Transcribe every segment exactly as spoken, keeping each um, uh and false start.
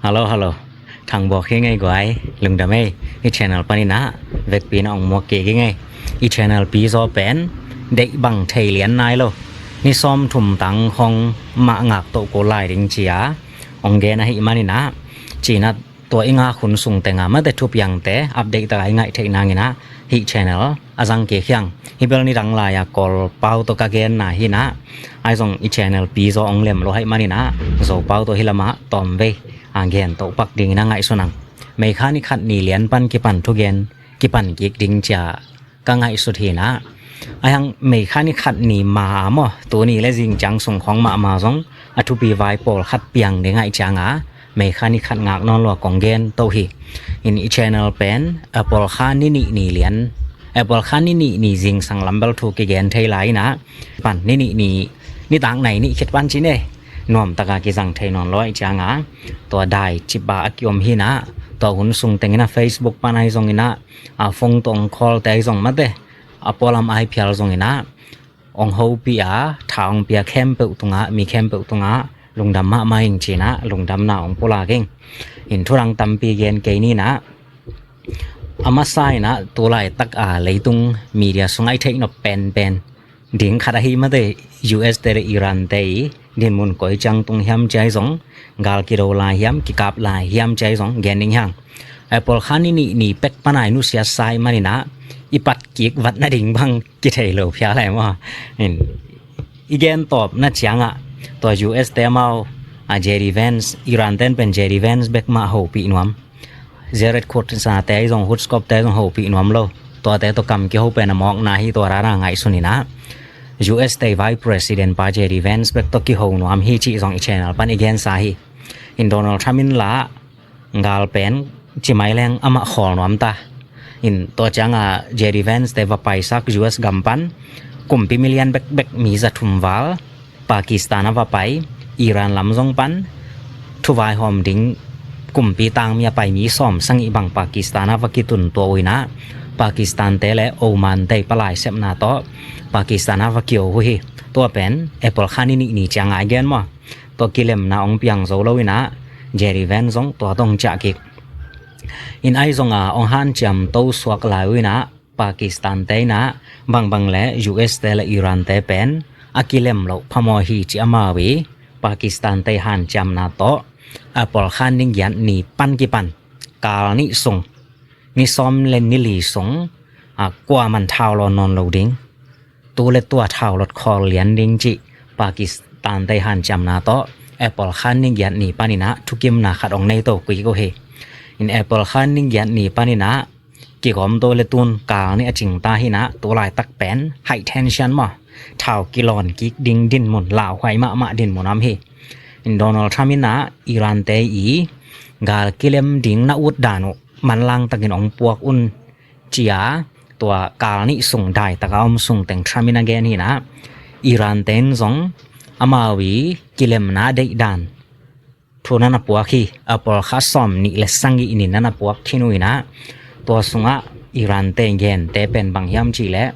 Hello, hello. Thang bawk hi ngei guai, lungdam ei. I channel panin ah vekpi na ong muak kik hi ngei. I channel pi zaw pen deih bang thei lian nai lo. Ni sawm thum tang hong mah ngak toh ko lai ding cia ong gen ahih manin ah, cinah tua i ngak hun sung tengah mate thupiangte update taka i ngaih theih nangin ah hih channel a zang kik hiang. Hi bel nidang lai-a Kawl pau tawh ka genna hi nah, ahi zong i channel pi zaw ong lem lo ahih manin ah Zo pau tawh hi lamah tawmvei a gen toh pak dingin a ngaihsun ang. Meikha ni khat ni lian pan kipan thugen kipan kik ding cia ka ngaihsut hi nah. Ahi hang Meikha ni khat ni ma a maw, tuni le zing ciang sung khawng mahmah zong a thupi vai pawlkhat piang ding ahih cianga Meikha ni khat ngak nawn lua kong gen toh hi. In i channel pen Apple kha ni nih ni lian, Apple kha ni nih ni zingsang lam bel thu kigen thei lai inah, pan ni nih ni, nitak nai nih khit pan cine nuam taka kizang thei nawn lua ahih cianga tua dai cip a a kiom hi nah. Tua hun sung tengin ah Facebook pan ahi zongin ah, a phone tawh ong call te ahi zong mate, a pualam ai phial zongin ah ong hopih a, tha ong pia khempeuh tungah, mi khempeuh tungah lungdam mahmah ing cinah lungdamna ong pulak ing. In thudang tampi gen kei ni nah. A masa inah tulaitak a leitung media sungah i theih nop penpen ding khat ahi mate, U S te le Iran te i dinmun koi ciang tung hiam cia ahi zong, gal kido lai hiam, kikap lai hiam cia ahi zong gen ding hiang. Apple kha ni nih ni pek pan a i nusiat sa ahih manin ah i pat kik vat nading bang kithei lo phial lai maw. In i gen tawp na ciangah tua U S te amau a J D Vance, Iran ten pen J D Vance bek mah hopih nuam. Jared Kushner te ahi zong, Schwartzkopf te ahi zong hopih nuam lo. Tuate tawh kam kiho pen a mawkna hi tua rara ngaihsun inah. U S te Vice President pa J D Vance bek tawh kiho nuam hi cih zong i channel pan i gensa hi. In Donald Trump in la gal pen cimai leng amah khawl nuam ta. In tua cianga J D Vance te va paisak U S gam pan kumpi million bekbek mi za thum val Pakistan a va pai, Iran lam zong pan thuvaihawm ding kumpi tangmi a pai mi sawm sangih bang Pakistan a va kitun tua uh inah, Pakistan te le Oman te palai sepna tawh Pakistan a va kio uh hi. Tua pen Apple kha ni nih ni cianga i gen maw. Tua kilemna ong piang zo lo inah J D Vance zong tua tawh ong ciah kik. In ahi zonga ong hanciam to suak lai uh inah Pakistan te inah bangbang le U S te le Iran te pen a kilem loh phamawh hi ci amau i Pakistan te hanciamna tawh Apple kha ni giat ni pan kipan kal nih sung, ni sawm le ni li sung a kuaman thau lawn nawn lo ding, tu le tua thau lot khawl lian ding cih Pakistan te hanciamna tawh Apple kha ni giat ni panin ah thukimna khat ong nei to kik uh hi. In Apple kha ni giat ni panin ah kigawm to le tun kal nih a cingta hi nah, tulaitak pen high tension maw, thau kilawn kik ding dinmun lauhuai mahmah dinmun om hi. In Donald Trump inah Iran te i gal kilem ding na ut dan uh manlang takin ong puak un cia tua kal nih sung daitaka om sung teng Trump in a gen hi nah. Iran te in zong amau i kilemna deih dan thu na na puak hi. Apple kha sawm nih le sagih ni na na puak khin uh inah, tua sungah Iran te gente pen bang hiam cih leh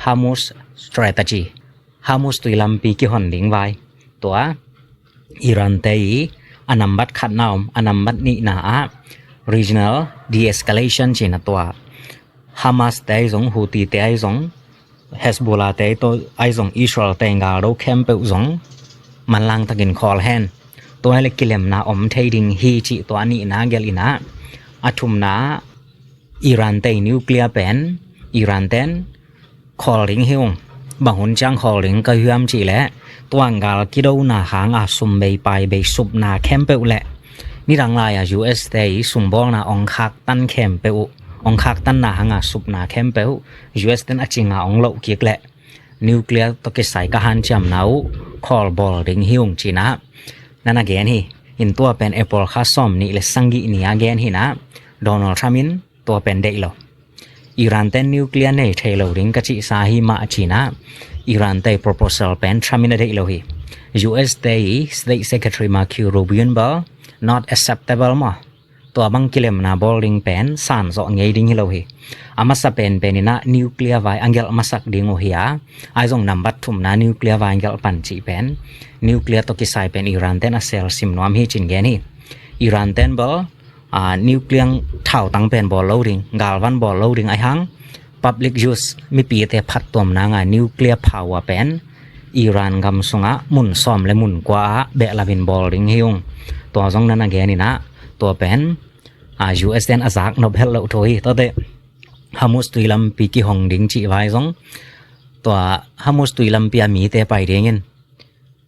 Hormuz Strategy, Hormuz tui lampi kihon ding vai. Tua Iran te i a nambat khatna om, a nambat nihna ah regional de-escalation cih nah tua Hamas te ahi zong, Houthi te ahi zong, Hezbollah te tawh ahi zong, Israel te gal do khempeuh zong manlang takin khawl hen. Tua hi le kilemna om thei ding hi cih tua a nihna gelh inah, a thumna Iran te nuclear pen Iran ten khawl ding hi ung. Bang hun ciang khawl ding ka hiam cih leh tua gal kidona hanga sum bei pai bei supna khempeuh le nidang lai-a U S te i sumbawlna ong khaktan khempeuh uh, ong khaktanna hanga supna khempeuh uh U S ten a cinga ong loh kik leh nuclear tawh kisai ka hanciamna uh khawl bawl ding hi ung cinah na na gen hi. In tua pen Apple kha sawm nih le sagih ni a gen hi nah. Donald Trump in tua pen deih lo. Iran ten nuclear nei thei lo ding ka cihsa hi mah cinah, Iran te proposal pen Trump in a deih lo hi. U S te i State Secretary Marco Rubio in bel not acceptable maw. Tua bang kilemna bawl ding pen san zawh ngei ding hi lo hi. A masa penpen inah nuclear vai a gelh masak ding uh hi a, ahi zong nambat thumna nuclear vai a gelh pan cih pen nuclear tawh kisai pen Iran ten a sel sim nuam hi cin gen hi. Iran ten bel, a, nuclear thautang pen bawl lo ding, galvan bawl lo ding ahi hang, public use, mipite phattuamna ngai nuclear power pen Iran gam sungah mun sawm le mun kua ah behlapin bawl ding hi ung. Tua zong na na gen in ah, tua pen, a, U S ten a zak nop het loh thu hi. Tuate Hormuz tui lampi kihong ding cih vai zong, tua Hormuz tui lampi a mite pai dingin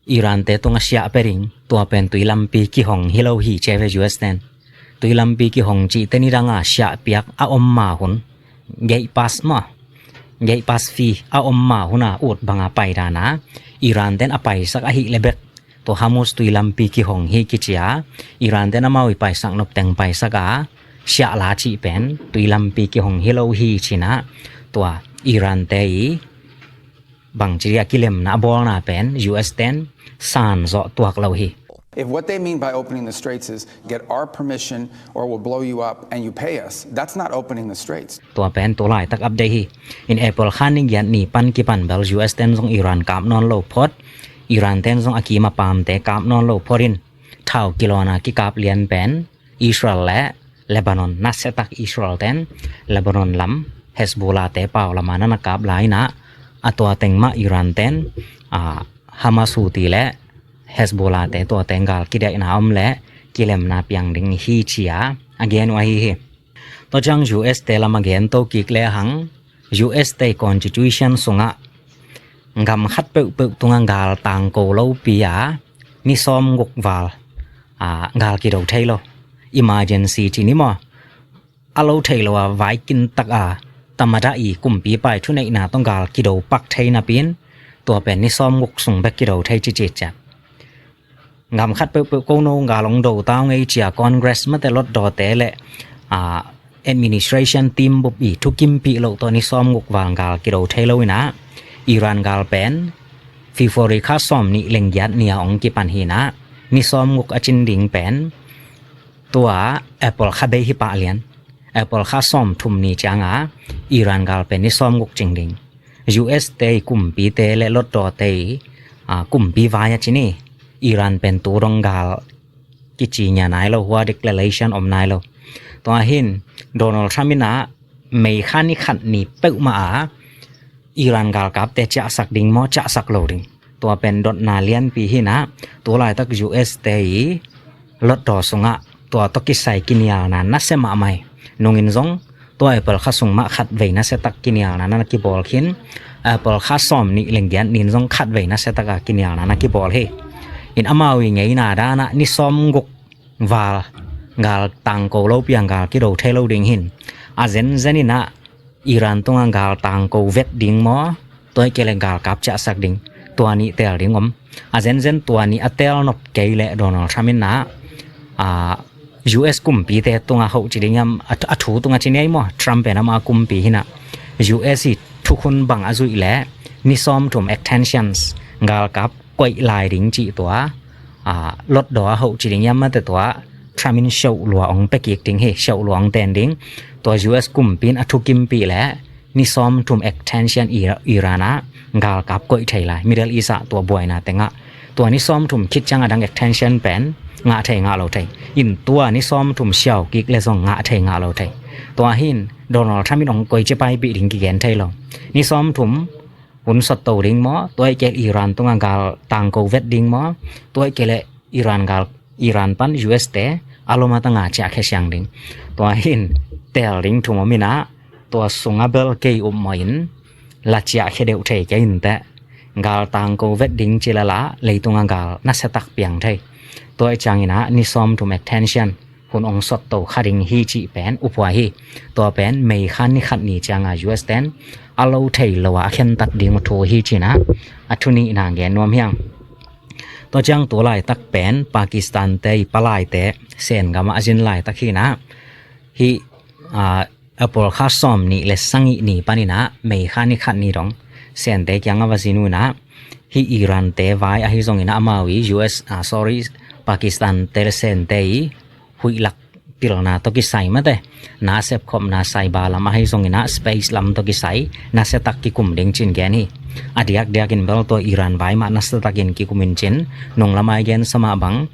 Iran te tungah siah pia ding, tua pen tui lampi kihong hi lo hi ci ve U S ten. Tui lampi kihong cihte nidanga siah piak a om ma hun, gate pass maw, gate pass fee a om ma hun a ut banga pai dan a, Iran ten a paisak ahih leh bek tua Hormuz tui lampi kihong hi kici a, Iran ten amau i paisak nop teng paisak a, siah la cih pen tui lampi kihong hi lo hi ci in ah, tua Iran te i bangci dia kilemna a bawlna pen U S ten san zawh tuak lo hi. If what they mean by opening the straits is get our permission or we'll blow you up and you pay us, that's not opening the straits. Tua pen tu laitak update hi. In April kha ni giat ni pan kipan bel U S ten zong Iran kap nawn lo phot, Iran ten zong a kim a pamte kap nawn lo phot in, thau kilawna kikap lian pen Israel le Lebanon, nasia tak Israel ten Lebanon lam Hezbollah te pau lama na na kap lai in ah, a tua teng mah Iran ten, a, Hamas Houthi le Hezbollah te tua teng gal kidaihna om le kilemna piang ding hi ci a, a gen uh ahi hi. Tua ciang U S te lam a gen to kik le hang, U S te constitution sungah gam khat peuhpeuh tungah gal tangko lopi a ni sawm guk val, a, gal kido thei lo, emergency ci ni maw, a lo thei lo a vaikin tak a tamada i kumpipa i thuneihna tawh gal kido pak thei napi in, tua pen ni sawm guk sung bek kido thei ci cih ciat. Gam khat peuhpeuh ko no gal hong do ta ung ei ci a Congress mate lotdawte le, a, administration team bup i thukimpih loh tawh ni sawm guk val gal kido thei lo in ah, Iran gal pen February kha sawm nih leng giat ni a hong kipan hi in ah, ni sawm guk a cin ding pen tua April kha bei hi pah lian, April kha sawm thum ni ciang a Iran gal pen ni sawm guk cing ding. U S te i kumpite le lotdawte i, a, kumpi vai a ci ni, Iran pen tu dong gal kici nia nai lo, hua declaration om nai lo. Tua hin Donald Trump in ah May kha ni khat ni peuhmah a Iran galkapte ciahsak ding maw, ciahsak lo ding, tua pen dotna lianpi hi in ah, tu laitak U S te i lotdaw sungah tua tawh kisai kinialna nasia mahmah hi. Nungin zong tua April kha sung mah khatvei nasiatak kinialna na kibawl khin, April kha sawm nih leng giat nin zong khatvei nasiatak a kinialna na kibawl hi. In amau i ngeina dan ah ni sawm guk val gal tangko lopi a gal kido thei lo ding hi in, a zenzen in ah Iran tungah gal tangko vet ding maw, tua hi kei le galkap ciahsak ding, tua nih teel ding om. A zenzen tua nih a teel nop kei le Donald Trump in ah, a, U S kumpite tungah hoh ci ding hiam, a, a thu tungah ci ni ei maw, Trump pen amah a kumpi hi in ah, U S i thukhun bang a zuih le ni sawm thum extensions, galkap koih lai ding cih tua, a, lotdaw a hoh ci ding hiam mate tua Trump in siauh lua hong pia kik ding hi, siauh lua hong ten ding. Tua U S kumpi in a thukimpih le ni sawm thum extension i, Iran ah galkap koih thei lai, Middle East ah tua buaina tengah. Tua ni sawm thum khit ciang a dang extension pen ngah thei ngah lo thei. In tua ni sawm thum siau kik le zong ngah thei ngah lo thei. Tua hin Donald Trump in hong koici paipih ding kigen thei lo. Ni sawm thum hun sotto ding maw, tua hi kei le Iran tungah gal tangko vet ding maw, tua hi kei le Iran gal, Iran pan U S te a lom a tanga ciahkhia siang ding. Tua hin teel ding thu om in ah, tua sungah bel kei up mawh in la ciahkhia deuh thei kei inteh. Gal tangko vet ding ci lala leitungah gal nasiatak piang thei. Tua hi ciangin ah ni sawm thum extension hun hong sotto kha ding hi cih pen uphuai hi. Tua pen May kha ni khat ni ciang a U S ten a lo thei lo a a khentat ding uh thu hi ci in ah, a thu nihna gen nuam hi ing. Tua ciang tu laitak pen Pakistan te i palaite Sen gam ah a zin laitak hi in ah, hih, a, April kha sawm nih le sagih ni panin ah May kha ni khat ni dong Sente kiangah va zin uh in ah, hih Iran te vai ahi zongin ah amau i U S, a, sorry, Pakistan te le Sente i huih lak pilna tawh kisai mate, na sepkhopna cyber lam ahi zongin ah space lam tawh kisai nasiatak kikum ding ci-in gen hi. A diakdiakin bel tua Iran vai mah nasiatakin kikum in ci-in, nung lam a i gensa mah bang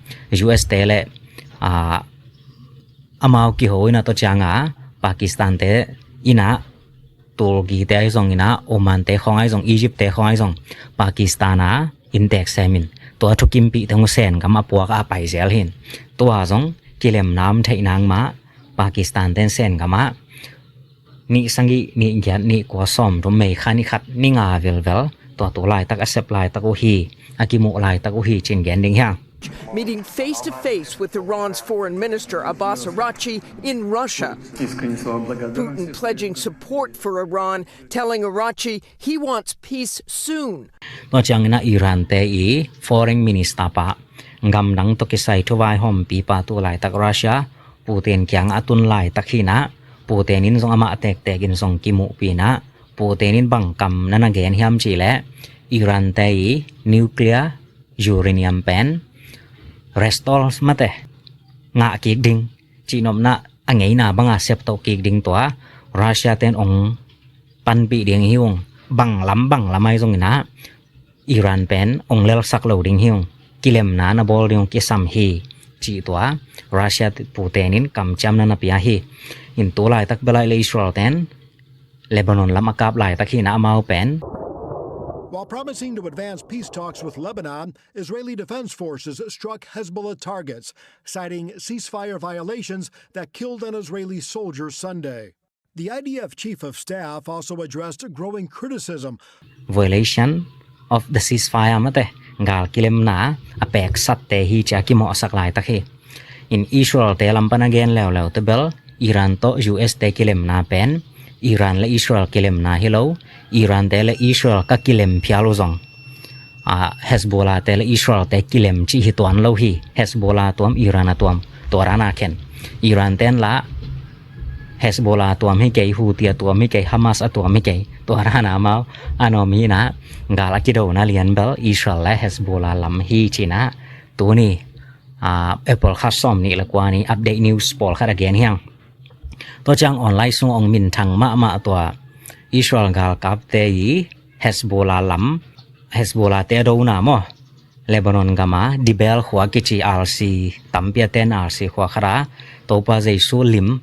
U S te le, a, amau kiho in a, tua ciang a Pakistan te in a, Turkey te ahi zong in a, Oman te khawng ahi zong, Egypt te khawng ahi zong, Pakistan a inntek sem in, tua thukimpih te hong Sen gam a puak a pai zel hi in. Tua zong kilemna om theih nang mah, Pakistan ten Sen gam ah nih sagih, nih giat, nih kua, sawm thum, May kha ni khat, ni nga velvel, tua tu laitak a sep laitak uh hi, a kimuh laitak uh hi ci-in gen ding hi hang. Meeting face to face with Iran's Foreign Minister Abbas Araghchi in Russia. Putin pledging support for Iran, telling Araghchi he wants peace soon. Tua ciangin a Iran te i Foreign Minister pa, gamdang tawh kisai thuvaihawmpipa tu laitak Russia, Putin kiang a tun laitak hi in a, Putin in zong amah tektek in zong kimuhpih in a, Putin in bang kam na na gen hiam cih leh, Iran te i nuclear uranium pen restore mate, ngah kik ding, cihnopna a ngeina banga septoh kik ding, tua Russia ten ong panpih ding hi ung. Bang lam bang lam ahi zong in a, Iran pen ong lelsak lo ding hi ung. Kilemna na bawl ding ung kisam hi, cih tua Russia Putin in kamciamna na pia hi. In tu laitak bel a le Israel ten Lebanon lam a kap laitak hi in a, amau pen. While promising to advance peace talks with Lebanon, Israeli Defense Forces struck Hezbollah targets, citing ceasefire violations that killed an Israeli soldier Sunday. The I D F chief of staff also addressed growing criticism. Violation of the ceasefire mate, gal kilemna a peksatte hi ci-a kimawhsak laitak hi. In Israel te lam pan a gen leuleu te bel, Iran tawh U S te kilemna pen Iran le Israel kilemna hi lo, Iran te le Israel ka kilem phial uh zong, a, Hezbollah te le Israel te kilem cih hi tuan lo hi. Hezbollah a tuam, Iran a tuam, tua dan a khen. Iran ten lah Hezbollah a tuam hi kei, Houthi a tuam hi kei, Hamas a tuam hi kei, tua dan a amau a nuam hi in a, gal a kidona lian bel Israel le Hezbollah lam hi ci-in a, tuni, a, April kha sawm nih le kua ni update news pawlkhat a gen hi hang. Tua ciang online sung ong minthang mahmah tua Israel galkapte i Hezbollah lam, Hezbollah te a dona maw, Lebanon gam a Dibel khua kici R C, tampi a ten R C khua khat a Topa Jesu lim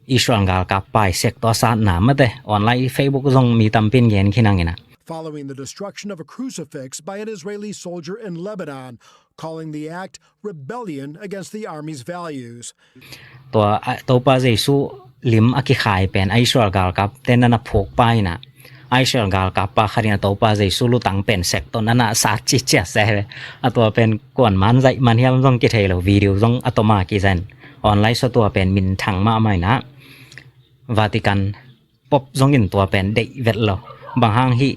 Israel galkap pai sek tawh a satna mate, online, Facebook zong mi tampi in gen khin hang in a. Following the destruction of a crucifix by an Israeli soldier in Lebanon, calling the act rebellion against the army's values. Tua, a, Topa Jesu lim a kikhai pen a Israel galkap ten na na phuk pai in a, a Israel galkap pa khat in a Topa Jesu lutang pen sek tawh na na sat ci ciat se ve. A tua pen kuan man zaih man hiam zong kithei lo, video zong a tawm a kizen. Online sung tua pen minthang mahmah in a, Vatican Pope zong in tua pen deih vet lo. Bang hang hi,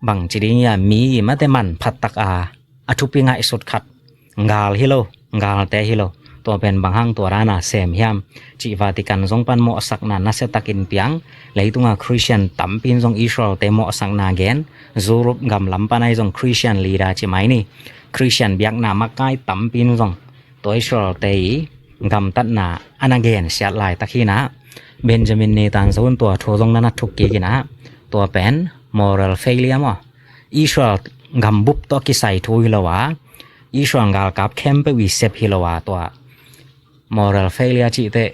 bang ci ding hia, mi mate manpha tak a, a thupi ngaihsut khat, gal hi lo, galte hi lo. Tua pen bang hang tua dan a sem hiam cih Vatican zong pan mawhsakna nasia takin piang. Leitung a Christian tampi in zong Israel te mawhsakna gen. Europe gam lam pan ahi zong Christian leader ci mai ni, Christian biakna makai tampi in zong tua Israel te i gamtatna a na gensiat laitak hi in a, Benjamin Netanyahu in tua thu zong na na thuk kik in a, tua pen moral failure maw, Israel gambup tawh kisai thu hi lo a, Israel galkap khempeuh i sep hi lo a, tua moral failure cih teh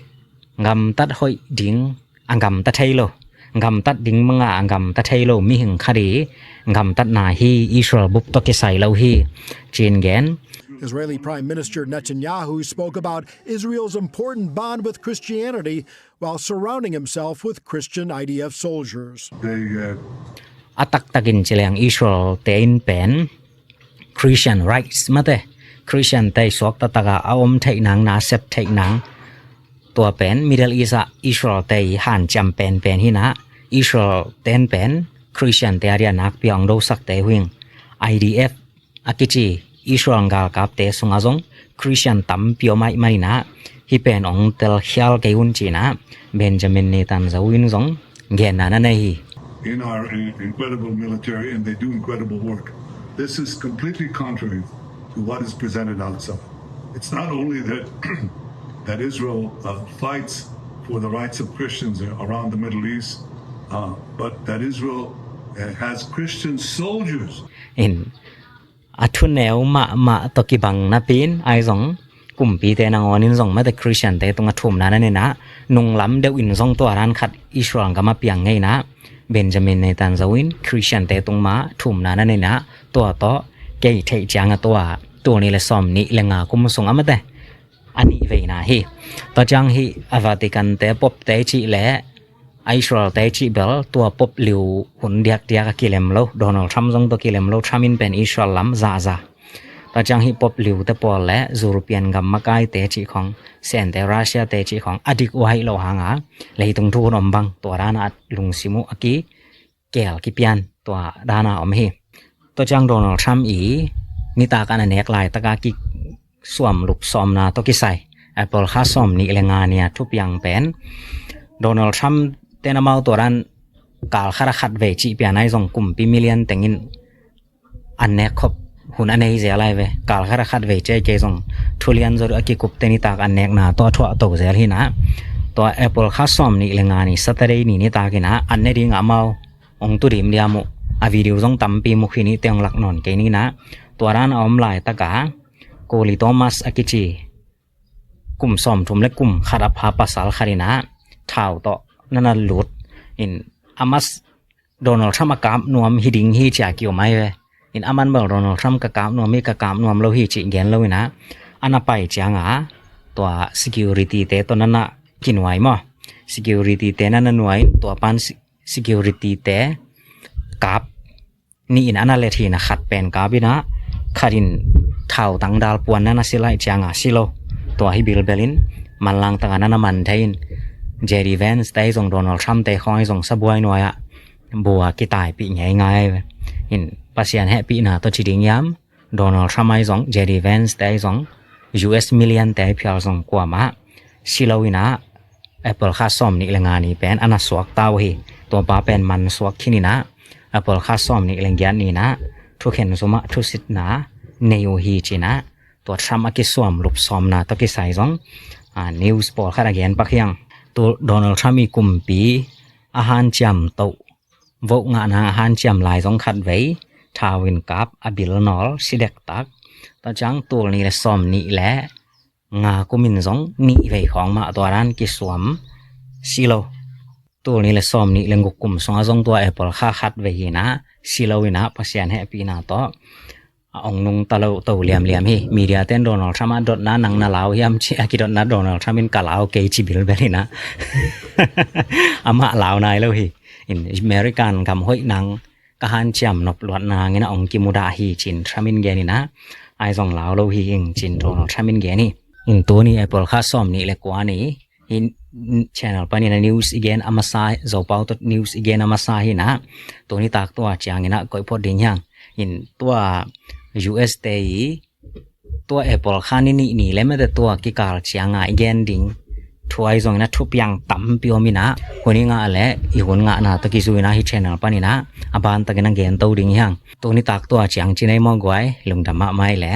gamtat hoih ding a gamta thei lo, gamtat ding banga a gamta thei lo mihing khat i gamtatna hi, Israel bup tawh kisai lo hi, ci-in gen. Israeli Prime Minister Netanyahu spoke about Israel's important bond with Christianity while surrounding himself with Christian I D F soldiers. They, uh, A taktakin ci leng Israel te in pen Christian rights mate, Christian te suak taktak a a om theih nang, na sep theih nang, tua pen Middle East ah Israel te i hanciam penpen hi in a, Israel ten pen Christian te a dia nakpi a hong dosak te uh hi. I D F a kici Israel galkapte sungah zong Christian tampi om ahih manin a, hih pen hong telkhial kei un ci-in a, Benjamin Netanyahu in zong genna na nei hi. In our in-, incredible military, and they do incredible work. This is completely contrary to what is presented outside. It's not only that, that Israel, uh, fights for the rights of Christians around the Middle East, uh, but that Israel, uh, has Christian soldiers. In a thuneu mahmah tawh kibang napi-in ahi zong kumpite nangawn in zong mate Christian-te tungah thumna na nei inah, nunglam deuh in zong tua dan khat Israel gam ah piang ngei inah, Benjamin Netanyahu in Christian-te tung mah thumna na nei inah, tua tawh kei theih ciangah tua tul nih le sawm nih le nga kum sung a mate a nih veina hi. Tua ciang hih a Vatican-te Pope-te cih le a Israel-te cih bel tua Pope liu hun diakdiak a kilem lo, Donald Trump zong tua kilem lo, Trump in pen Israel lam zahzah. Tua ciang hih Pope liute pawl le European gam makaite cih khong, Sente Russia-te cih khong a dik uh ahih loh hanga leitung thu hun om bang tua dana a lungsim uh a ki keel kipian tua dana om hi. Tua ciang Donald Trump i nitak an a nek laitaka kisuam lup sawmna tawh kisai April kha sawm nih le nga ni a thupiang pen Donald Trump ten amau tua dan kal khat a khat vei cih pian ahi zong kumpi million tengin an nek khop hun a nei zel ahi ve. Kal khat a khat vei cih kei zong thulian zawh a kikup te nitak an nekna tawh a thuah to zel hi inah, tua April kha sawm nih le nga ni Saturday ni nitak inah an ne ding amau ong tu dimdiam uh, a video zong tampi mu khin hi, teng lak nawn kei ni inah, tua dan a om laitaka Kuli Thomas a kici kum sawmthum le kum khat a pha pasal khat inah thau tawh nana lut in, a mas Donald Trump a kap nuam hi ding hi ci a ki-um ahi ve. In aman bel Donald Trump ka kap nuam hi, ka kap nuam lo hi cih gen lo inah, ana pai cianga tua security-te tawh nana kinuai maw, security-te nana nuai in tua pan si- security-te kap nih in ana let hi inah, khat pen kap inah, khat in thau tangdal puan nana si laih cianga si lo. Tua hi bilbel in manlang taka nana man thei in, J D Vance-te ahi zong Donald Trump-te khawng ahi zong sabuai nuai-ah bua kitaipih ngeingai ahi ve. In Pasian hehpihna tawh ci ding hiam, Donald Trump ahi zong, J D Vance-te ahi zong, U S million-te ahi phial zong kuamah si lo inah, April kha sawm nih le nga ni pen ana suakta uh hi. Tua pa pen man suak khin inah, April kha sawm nih le giat ni inah thukhen zumah thusitna nei uh hi ci inah, tua Trump a kisuam lup sawmna tawh kisai zong, a, news pawlkhat a gen pak hiang. Tu Donald Trump i kumpi a hanciam toh, vote ngahna a hanciam lai zong khat vei thau in kap, a bil nawl, si dektak. Tua ciang tul nih le sawm nih le nga kum in zong nih vei khawng mah tua dan kisuam si lo. Tul nih le sawm nih le guk kum sungah zong tua April kha khat vei hi inah si lo inah, Pasian hehpihna tawh a ong nungta lo to liamliam hi. Media ten Donald Trump a dotna nang na lau hiam ci a kidotna, Donald Trump in ka lau kei ci bilbel inah, amah lau nai lo hi. In American gam hoih nang ka hanciam nop luatna hangin a ong kimudah hi ci-in Trump in gen inah, ahi zong lau lo hi ing ci-in Donald Trump in gen hi. In tuni April kha sawm nih le kua ni, in channel panin a news i gen a masa, Zopau tawh news i gen a masa hi inah, tuni tak tua ciang inah koih phot ding hiang. In tua U S-te i tua April kha ni nih ni le mate tua kikal cianga i gen ding thu ahi zongin a thupiang tampi om inah, hun i ngah le i hun ngahna tawh kizui inah hih channel pan inah a ban takin a gen to ding hiang. Tuni tak tua ciang ci nei maw guai, lungdam mahmah le.